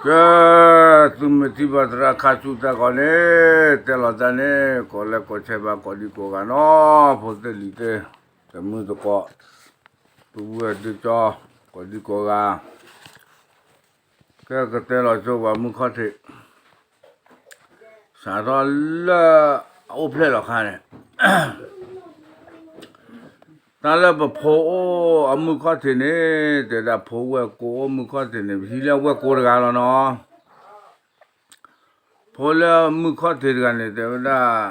ကဲ, သုမ့ၢ်ထံၣ်ဘၣ်သရၣ်ခါဆူတၢ်ခီန့ၣ်, တဲလီၤတၢ်န့ၣ် ကိးလဲၣ်ကိးဆဲးဘၣ်ကိးဒံကိးဂၤနီၤ, ဖိသ့ၣ်လံၤသ့ၣ်, တမုၢ်သကိး, ပုၢ်ဝဲၢ်ဒုကၠီ, ကိးဒံကိးဂၤ, ကဲကတဲလီၤဆိပှၤမုၢ်ခီၣ်ထံး, စးထီၣ်လၢအအိၣ်ဖျဲၣ်လီၤခါန့ၣ် တၢ်လၢပဖိအိၣ်အမုၢ်ခီၣ်ထံးန့ၣ်, တဲဝဲဒၣ်ဖိဝဲၢ်ကိအိၣ်မုၢ်ခီၣ်ထံးန့ၣ် ပဟံးလၢဝဲၢ်ကိတဂၤလီၤနီၤ. ဖိလၢမုၢ်ခီၣ်ထံးတဂၤန့ၣ် တဲဝဲဒၣ်,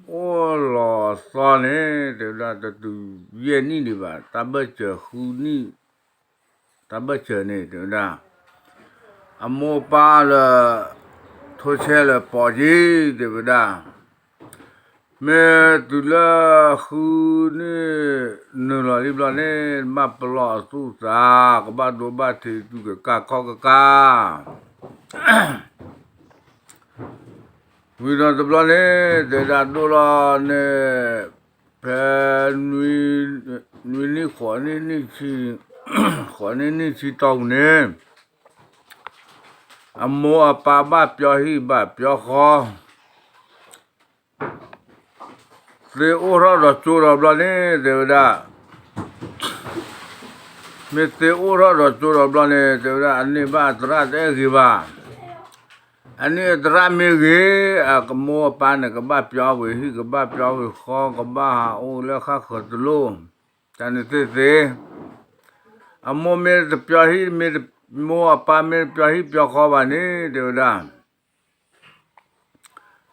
အိၣ်လီၤသီန့ၣ် တဲဝဲဒၣ်တတုၤယဲၢ်နံၣ်ဒံးဘၣ်, တၢ်ဘၢၣ်စၢၤဃုနံၣ်, တၢ်ဘၢၣ်စၢၤန့ၣ် တဲဝဲဒၣ် အမိၢ်အပၢ်လၢ ထိဆဲလၢပိာ်က့ၤ တဲဝဲဒၣ်, မ့ၢ်တုၤလၢဃုနံၣ်နုာ်လီၤလံဘျီန့ၣ် ဘၣ်ပလီၢ်အသူၣ်သး, ကဘၣ်ဒိဘၣ်ထံးတုၤကကၢ်ခီၣ်ကကၢ်, ဝံၤဒီးတဘျီန့ၣ် တဲဒၣ်ဒိၣ်လီၤန့ၣ်, ဖဲ နွံနံၣ်ဃိးနံၣ်နံၣ်ဆံ, ဃိးနံၣ်နံၣ်ဆံတီၢ်ပူၤန့ၣ်, အမိၢ်အပၢ်ဘၣ်ပၠီဟံၣ်ဘၣ်ပၠီဃီ, သ့အိၣ်ထီၣ်ဒီးကၠိဒီးဘျီန့ၣ် တဲဝဲဒၣ်, မ့ၢ်သ့အိၣ်ထီၣ်ဒီးကၠိဒီးဘျီန့ၣ် တဲဝဲဒၣ် အန့ၢ်ဘၣ်အသရၣ်တအဲၣ်ဂ့ၤဘၣ်. အန့ၢ်အသရၣ်မ့ၢ်ဂ့ၤ, အကမိၢ်အပၢ်န့ၣ် ကဘၣ်ပၠီဝဲဟံၣ် ကဘၣ်ပၠီဝဲဃီ ကဘၣ်ဟးအိၣ်လၢဃၣ်ဃၢၤတလိၣ်, တၢ်န့ၣ်သ့ၣ်သ့ၣ်, အမိၢ်မ့ၢ်တပၠီဟံၣ်, မိၢ်အပၢ်မ့ၢ်တပၠီဟံၣ်ပၠီဃီဘၣ်န့ၣ် တဲဝဲဒၣ်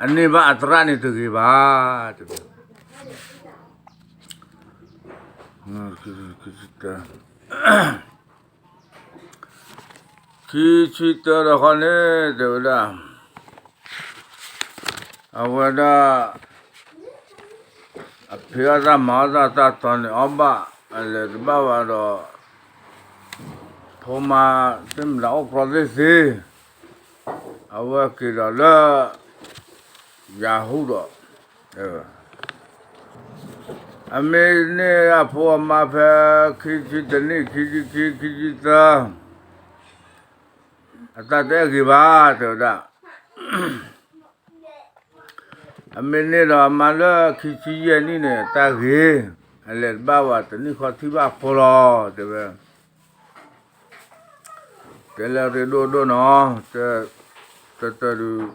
အန့ၢ်ဘၣ်အသရၣ်န့ၣ်တဂ့ၤဘၣ်, တဲဝဲ. ခံဆံတၢတခီန့ၣ် တဲဝဲဒၣ်, အဝဲဒၣ် အဖံးအီၣ်တၢ်မၤအီၣ်တၢ်တၢ်တီန့ၣ် အီၣ်ဘၣ်, အလဲၤတဘၣ်ဘၣ်ဒီး ဖိမါသ့ၣ်မတၤအိၣ်ကြီသ့ၣ်သ့ၣ်, အဝဲက့ၤဒီးလၢ ယၤဟူဒီး, အမ့ၢ်န့ၢ်အဖိအမါဖဲ ခံဆံတနံၣ် ခံဆံခံ ခံဆံသၢ အတၢ်တအဲၣ်ဂ့ၤဘၣ် တဲဝဲဒၣ်. အမ့ၢ်န့ၢ်ဒီးအမါလၢခံဆံယဲၢ်နံၣ်န့ၣ် အတၢ်ဂ့ၤ, အလဲၤတဘၣ်ဝဲတနံၣ်ဃီထံၣ်ဘၣ်ဖိလီၤ တဲဝဲ. တဲလၢရ့ဒိၣ်ဒိၣ်နီၤ, တၢ်တၢ်ဒုး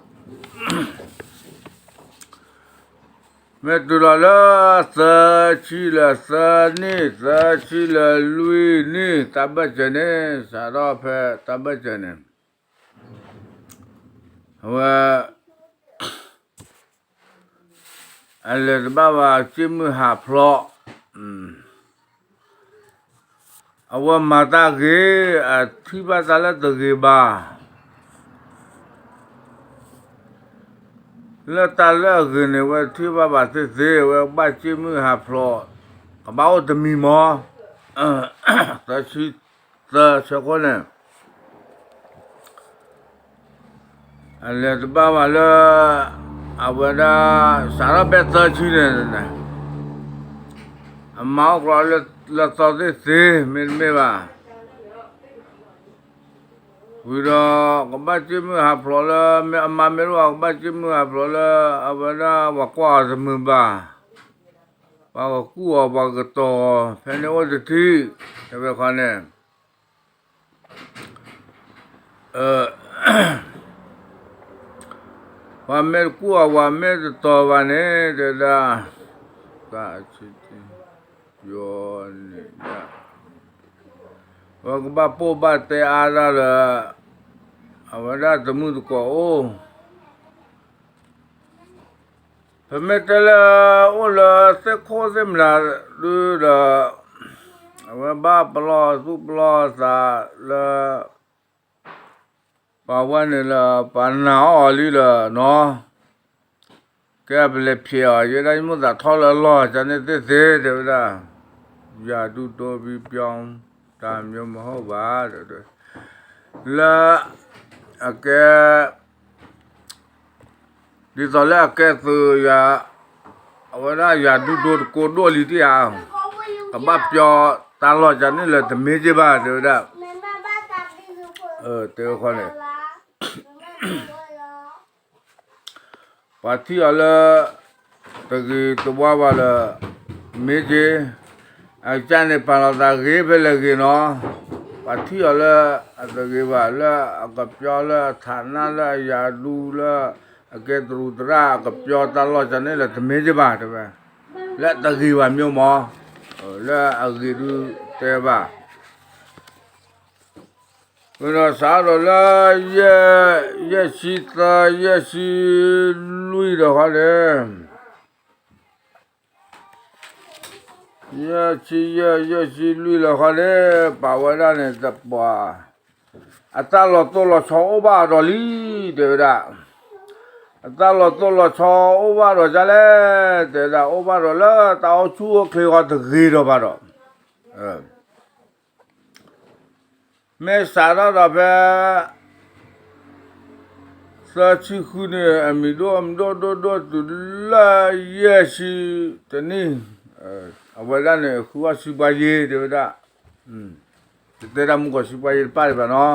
မ့ၢ်တုၤလီၤလၢ သၢဆံလၢသၢနံၣ် သၢဆံလၢလွံၢ်နံၣ် တၢ်ဘၢၣ်စၢၤန့ၣ် စးထီၣ်ဖဲတၢ်ဘၢၣ်စၢၤန့ၣ် အဝဲ အလဲၤတဘၣ်ဘၣ် စ့မုၢ်ဟးဖျိး, အဝဲမၤတၢ်ဂ့ၤ အထံၣ်ဘၣ်တၢ်လၢတဂ့ၤဘၣ်, လၢတၢ်လၢအဂ့ၤန့ၣ် အဝဲထံၣ်ဘၣ်ဘၣ်သ့ၣ်သ့ၣ် အဝဲဘၣ်စ့မုၢ်ဟးဖျိး, ကဘၣ်အိၣ်တမံၤမီၤ, သၢဆံသၢဆၢခိၣ်န့ၣ် အလဲၤတဘၣ်ဘၣ်လၢ အဝဲဒၣ် စးထီၣ်ဖဲသၢဆံန့ၣ် အမါအိၣ်ကြီလၢသီသ့ၣ်သ့ၣ် မ့တမ့ၢ်ဘၣ်, ဝံၤဒီး ကဘၣ်စ့မုၢ်ဟးဖျိးလၢ မ့ၢ်အမါမ့ၢ်တအိၣ် ကဘၣ်စ့မုၢ်ဟးဖျိးလၢ အဝဲဒၣ်ပှၤကွၢ်အီၤတမုာ်ဘၣ်, ပှၤကကူၣ်အီၤ ပှၤကတီၤအီၤ ဖဲန့ၣ်အိၣ်တထံၣ်, တဲဝဲခီန့ၣ် ပှၤမ့ၢ်တကူၣ်အီၤ ပှၤမ့ၢ်တတီၤဘၣ်န့ၣ် တဲဒၣ်, ယီၤန့ၣ်ဒၣ်, ပကဘၣ်ပိာ်ဘၣ်တဲအါဒၣ်လၢ အဝဲဒၣ်တမုၢ်သကိးအိၣ် ပမ့ၢ်တဲလၢ အိၣ်လၢသ့ၣ်ခိၣ်သ့ၣ်မနၤဒုဒီး အဝဲဘၣ်ပလီၢ်သူၣ်ပလီၢ်သးလၢ ပှၤဝဲန့ၣ်လၢ ပှၤနာ်အီၤလံလၢနီၤ, ကဲပလဲၤဖျဲးအီၤ ယဲဒၣ်ယမိၣ်သးထီၣ်လၢလီၢ် ကန့ၣ်သ့ၣ်သ့ၣ် တဲဝဲဒၣ်, ယၤဒုဒိ ပံပျီ တၢ်မၠိမဟိၣ်ဘၣ် လၢ အကဲ ဒ်သိးလၢအကဲသုးယၤ အဝဲဒၣ်ယၤဒုဒိတကိးဒိၣ်လံတယၤ, ကဘၣ်ပျီတၢ်လီၢ်ကန့ၣ်လၢတမ့ၢ်က့ဘၣ် တဲဝဲဒၣ်, တဲဝဲခီန့ၣ်, ပှၤထံၣ်အီၤလၢ တဂ့ၤတဝါဘၣ်လၢ မ့ၢ်က့ၤ အကစၢ်န့ၣ်ပာ်လီၤသးဂ့ၤဖဲလဲၣ်ဂ့ၤနီၤ, ပှၤထံၣ်အီၤလၢအတဂ့ၤဘၣ် လၢအကပျီလၢအထးနါလၢအယၤဒူလၢ အကဲတရူးသရၣ် အကပျီတၢ်လီၢ်ကန့ၣ်လၢတမ့ၢ်က့ၤဘၣ်တဲဝဲ, လၢတဂ့ၤဘၣ်မ့ၢ်မး, လၢအဂ့ၤဒုတဲဘၣ် ဒီးစးထီၣ်လၢ ယဲၢ်ဆံသၢ ယဲၢ်ဆံလွံၢ်ဒီးဃီန့ၣ်, ယဲၢ်ဆံယဲၢ် ယဲၢ်ဆံလွံၢ်လီၤဃီန့ၣ် ပာ်ဝဲဒၣ်န့ၣ်တပှၤ အတၢ်လီၤတိၢ်လီၤဆီအိၣ်ဘၣ်ဒီးလံ တဲဝဲဒၣ်, အတၢ်လီၤတိၢ်လီၤဆီအိၣ်ဘၣ်ဒီးဒ်လဲၣ် တဲဝဲဒၣ် အိၣ်ဘၣ်ဒီးလၢတၢ်အိၣ်ဆူၣ်အိၣ်ချ့ဃီတဂ့ၤဒီးဘၣ်ဒီး မ့ၢ်စးထီၣ်ဒီးဖဲ သၢဆံဃုန့ၣ် အမံၤဒိၣ်အမံၤဒိၣ်ဒိၣ်ဒိၣ်တုၤလၢယဲၢ်ဆံတနံၣ်, အဝဲဒၣ်န့ၣ် ဃုအီၣ်ဆံပှၤယ့ၤ တဲဝဲဒၣ်, တတဲတၢ်မုၢ်ကီၢ်ဆံပှၤယ့ၤတပၣ်ဒံးဘၣ်နီ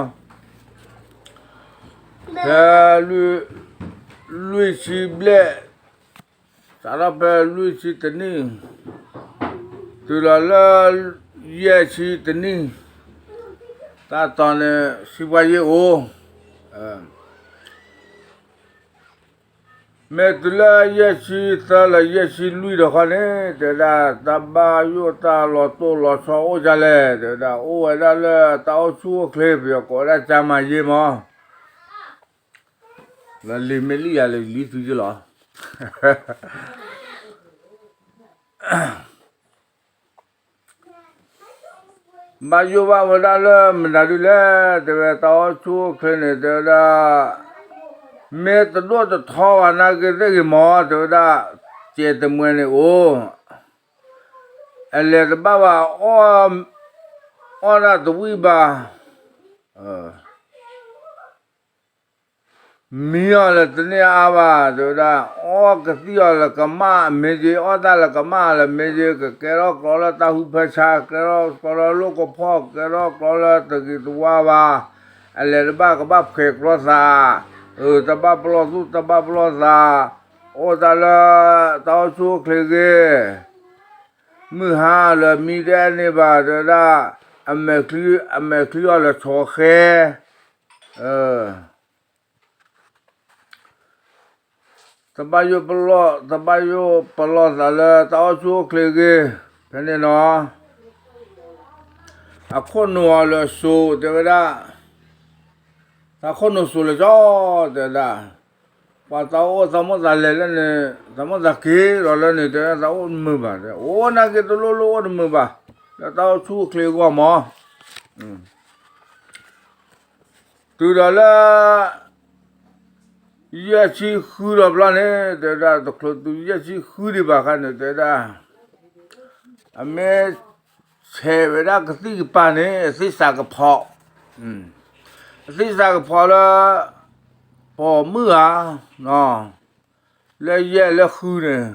ၤ, ဖဲ လွံၢ်ဆံဘျဲၣ် စးထီၣ်ဖဲလွံၢ်ဆံတနံၣ် တုၤလီၤလၢ ယဲၢ်ဆံတနံၣ် တၢ်တီၤန့ၣ် ဆံပှၤယ့ၤအိၣ်, မ့ၢ်တုၤလၢယဲၢ်ဆံသၢလၢယဲၢ်ဆံလွံၢ်ဒီးဃီန့ၣ် တဲဝဲဒၣ် တၢ်ဘၣ်ယိၣ်တၢ်လီၤတိၢ်လီၤဆီအိၣ်ဒ်လဲၣ် တဲဝဲဒၣ် အိၣ်ဝဲဒၣ်လၢတၢ်အိၣ်ဆူၣ်အိၣ်ချ့ ပယီၤကိးဝဲဒၣ်ကျန်းမာရေးမး လၢလံာ်မ့ၢ်လံယၤလၢလံသုယလီၤ ဘၣ်ယိၣ်ဘၣ်ဝဲဒၣ်လၢမနုၤဒ်လဲၣ် တဲဝဲ တၢ်အိၣ်ဆူၣ်အိၣ်ချ့န့ၣ် တဲဝဲဒၣ် မ့ၢ်တဒိၣ်တထီဘၣ်နာ်က့သ့ၣ်ဂ့ၤမး တဲဝဲဒၣ် စဲးတမှဲၤန့ၣ်အိၣ် အလဲၤတဘၣ်ဘၣ် အီၣ်ဒၣ်တဝံၣ်ဘၣ် မံအီၤလၢတန့ၢ်အါဘၣ် တဲဝဲဒၣ် အီၣ်ကသံၣ်အီၤလၢကမၣ်မ့ၢ်က့ၤ အီၣ်တၢ်လၢကမၣ်လၢမ့ၢ်က့ၤ ကကဲထီၣ်ကျီလၢတၢ်ဟူးဖၢဆါ ကဲထီၣ်ကျီလၢလိၣ်ကဖီၣ် ကဲထီၣ်ကျီလၢတဂ့ၤတဝါဘၣ် အလဲၤတဘၣ်ကဘၣ်ဖှဲးကျီသး တၢ်ဘၣ်ပလီၢ်သူၣ်တၢ်ဘၣ်ပလီၢ်သး အိၣ်တၢ်လၢ တၢ်အိၣ်ဆူၣ်အိၣ်ချ့ဂ့ၤ မုၢ်ဟါလၢမံတအဲၣ်န့ၢ်ဘၣ် တဲဝဲဒၣ် အမဲာ်ချံ အမဲာ်ချံအီၤလၢဆီဃဲ တဘၣ်ယိၣ်ပလီၢ် တဘၣ်ယိၣ်ပလီၢ်သးလၢတၢ်အိၣ်ဆူၣ်အိၣ်ချ့ဂ့ၤ ဖဲန့ၣ်နီၤ အခိၣ်နူာ်အီၤလၢစိၤ တဲဝဲဒၣ် သးခိၣ်နူာ်စိၤလၢကၠီ တဲဝဲဒၣ် ပှၤသးအိၣ်သးမိၣ်သးလဲၤလၢန့ၣ် သးမိၣ်သးက့ၤဒီးလၢန့ၣ် တဲဝဲဒၣ် သးအိၣ်တမုာ်ဘၣ် အိၣ်နာ်က့တလိၣ်လိၣ်အိၣ်တမုာ်ဘၣ် လၢတၢ်အိၣ်ဆူၣ်အိၣ်ချ့အဂီၢ်မး တုၤဒီးလၢ ယဲၢ်ဆံဃုဒီးဘျီန့ၣ် တဲဝဲဒၣ် တချုးတုၤယဲၢ်ဆံဃုဒံးဘၣ်အခါန့ၣ် တဲဝဲဒၣ် အမ့ၢ်ဆဲးဝဲဒၣ်ကသံၣ်ကပၤန့ၣ် အသ့ၣ်စးကဖီး အသ့ၣ်စးကဖီးလၢ ပိာ်မုၣ်ဧါ လၢယဲၢ်လၢဃုန့ၣ်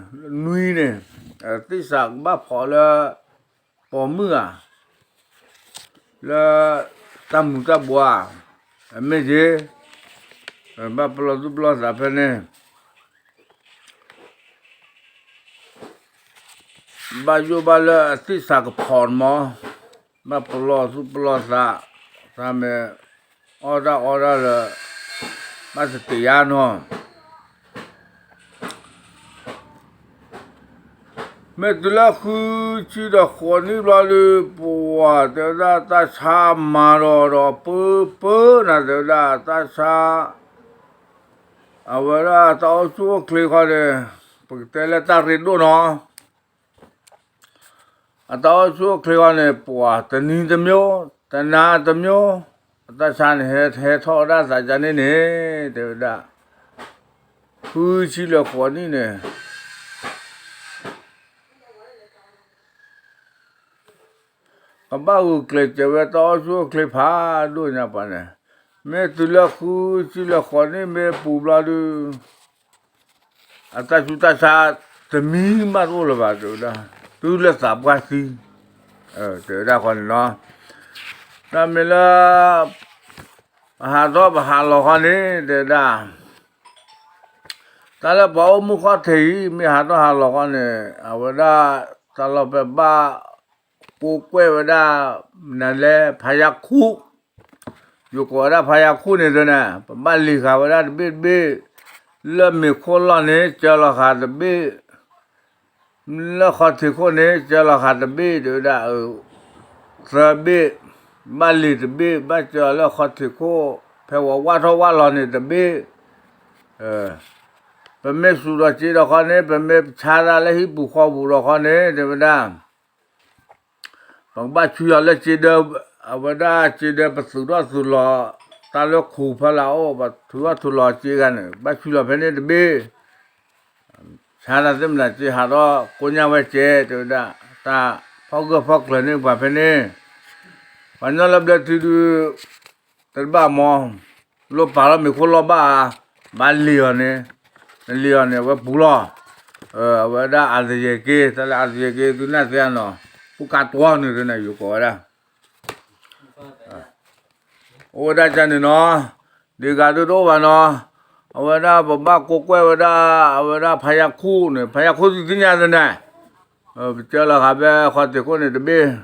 နွံန့ၣ် အသ့ၣ်စးကဘၣ်ဖီးလၢ ပိာ်မုၣ်ဧါ လၢ တၢ်မူၤတၢ်ဘှါ အမ့ၢ်က့ၤ ဘၣ်ပလီၢ်သူၣ်ပလီၢ်သးဖဲန့ၣ် ဘၣ်ယိၣ်ဘၣ်လၢအသ့ၣ်စးကဖီးမး ဘၣ်ပလီၢ်သူၣ်ပလီၢ်သး တၢ်မ့ၢ် အီၣ်တၢ်အီတၢ်လၢ ဘၣ်တတ့ၢ်ယါနီၤ မ့ၢ်တုၤလၢဃုဆံဒီးဃိးနံၣ်ဘျီဒုး ပှၤတဲဝဲဒၣ်တၢ်ဆါမၤဒီးဒီးပၢပၢနၤ တဲဝဲဒၣ်တၢ်ဆါ အဝဲဒၣ်တၢ်အိၣ်ဆူၣ်အိၣ်ချ့ဃီန့ၣ် ပကတဲလၢတၢ်ရ့ဒိၣ်နီၤ အတၢ်အိၣ်ဆူၣ်အိၣ်ချ့ဃီန့ၣ် ပှၤတနံၤတမျိုး တနၤတမျိုး အတၢ်ဆါန့ၣ် ဟဲဟဲထီၣ်ဝဲဒၣ်သးကန့ၣ်န့ၣ် တဲဝဲဒၣ် ဃုဆံလၢဃိးနံၣ်န့ၣ် ကဘၣ်ဂုာ်ကျဲးစၢးဝဲတၢ်အိၣ်ဆူၣ်အိၣ်ချ့ဖးဒိၣ်ညါပှၤန့ၣ် မ့ၢ်တုၤလၢဃုဆံလၢဃိးနံၣ်မ့ၢ်ပူၤဘျီဒုး အတၢ်ဆူးတၢ်ဆါတမံၤမးတအိၣ်လၢၤဘၣ် တဲဝဲဒၣ် တုၤလၢသးပှၢ်သံ တဲဝဲဒၣ်ဃီန့ၣ်လီၤ တၢ်မ့ၢ်လၢ ပဟးထီၣ်ပဟးလီၤဃီန့ၣ် တဲဝဲဒၣ်, တၢ်လၢပှၤအိၣ်မူခီၣ်ထံးအံၤ မ့ၢ်ဟးထီၣ်ဟးလီၤဃီန့ၣ် အဝဲဒၣ် တၢ်လီၢ်ဖဲဘၣ်ကိးကွဲၢ်ဝဲဒၣ် နလဲၤဖးယါခူၣ်, ယိၤကိးဝဲဒၣ်ဖးယါခူၣ်န့ၣ်သန့ၣ် ပဘၣ်လံၤဃာ်ဝဲဒၣ်တဘ့ၣ်တဘ့ၣ်, လၢမ့ၤခိၣ်လီၢ်န့ၣ် ကၢလီၤဃာ်တဘ့ၣ် လၢခီၣ်ထံးခိၣ်န့ၣ် ကၢလီၤဃာ်တဘ့ၣ် တဲဝဲဒၣ်, သၢဘ့ၣ်, ဘၣ်လံၤတဘ့ၣ် ဘၣ်ကၢလၢခီၣ်ထံးခိၣ် ဖဲဝဲဝၣ်ထီၣ်ဝၣ်လီၤန့ၣ်တဘ့ၣ်, ပမ့ၢ်စူးဒီးစ့ဒီးခီန့ၣ် ပမ့ၢ်ဆါတၢ်လၢဟံၣ်ပူၤဃီပူၤဒီးခီန့ၣ် တဲဝဲဒၣ် ပကဘၣ်ဆူလီၤလၢစ့ဒၢ, အဝဲဒၣ်စ့ဒၢပသုးထီၣ်သုးလီၤ, တၢ်လၢခူၣ်ဖီလာ်အိၣ် ပသုးထီၣ်သုးလီၤစ့ဂၤန့ၣ် ဘၣ်ဆူလီၤဖဲန့ၣ်တဘ့ၣ်, ဆါတၢ်သ့ၣ်မနုၤစ့ဟးထီၣ်ကိညၢ်ဝဲစ့ တဲဝဲဒၣ်, တၢ်ဖီၣ်ဂၢၢ်ဖီၣ်ကျၢၤန့ၢ်ပှၤဖဲန့ၣ်, ပှၤညီလၢဘျၢထံဒုး တဘၣ်မီၤ, လိၣ်ပာ်လီၤမ့ၤခိၣ်လီၢ်ဘၣ်ဧါ, ဘၣ်လံၤအီၤန့ၣ်, နလံၤအီၤန့ၣ် အဝဲပူၤလီၤ, အဝဲဒၣ်အသယဲၢ်က့ တၢ်လၢအသယဲၢ်က့ သုနၢ်သ့ၣ်ဧါနီၤ, ပူကါတွီန့ၣ်သန့ၣ် ယိၤကိးဝဲဒၣ်, အိၣ်ဝဲဒၣ်ကန့ၣ်နီၤ, ဒ်ဂၤဒုးတအိၣ်ဘၣ်နီၤ, အဝဲဒၣ်ပဘၣ်ကိးကွဲၢ်ဝဲဒၣ်, အဝဲဒၣ်ဖးယါခူၣ်န့ၣ် ဖးယါခူၣ်သုသ့ၣ်ညါသန့ၣ်, ပကၢလီၤဃာ်ဖဲခီၣ်ထံးခိၣ်န့ၣ်တဘ့ၣ်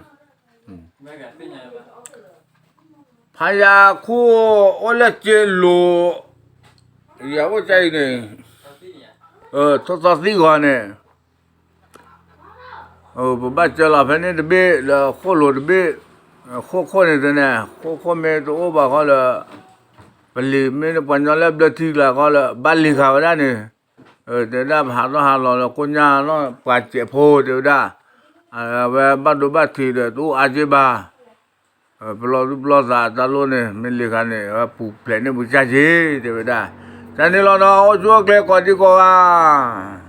ဖးယါခူၣ်အိၣ်လၢစ့လိၤ, ယအိၣ်ကအံၤန့ၣ်, ထိၣ်သီသံဂီၤန့ၣ်, ပဘၣ်ကၢလီၤဖဲန့ၣ်တဘ့ၣ် လၢဃိၣ်လိၤတဘ့ၣ်, ဃိၣ်ခိၣ်န့ၣ်သန့ၣ် ဃိၣ်ခိၣ်မ့ၢ်တအိၣ်ဘၣ်ဃီလၢ ပလံၤမ့ၢ်ပှၤညီလၢဘျၢထံကျါဃီလၢ ဘၣ်လံၤဃာ်ဝဲဒၣ်န့ၣ်, တဲဒၣ်ပဟးထီၣ်ဟးလီၤလၢကိညၢ်နီၢ်ပှၤစဲးဖိတဲဝဲဒၣ်, အဝဲဘၣ်ဒိဘၣ်ထံးဒီးတအိၣ်အါက့ဘၣ်, ပလီၤသူၣ်ပလီၤသးတၢ်လိၣ်န့ၣ် မ့ၢ်လံၤဃာ်န့ၣ် အဝဲပူၤဖျဲးန့ၢ်ပူၤကၢ်က့ၤ တဲဝဲဒၣ်, တၢ်န့ၣ်လီၤနီၤ အိၣ်ဆူၣ်အိၣ်ချ့ကိးဒံကိးဂၤ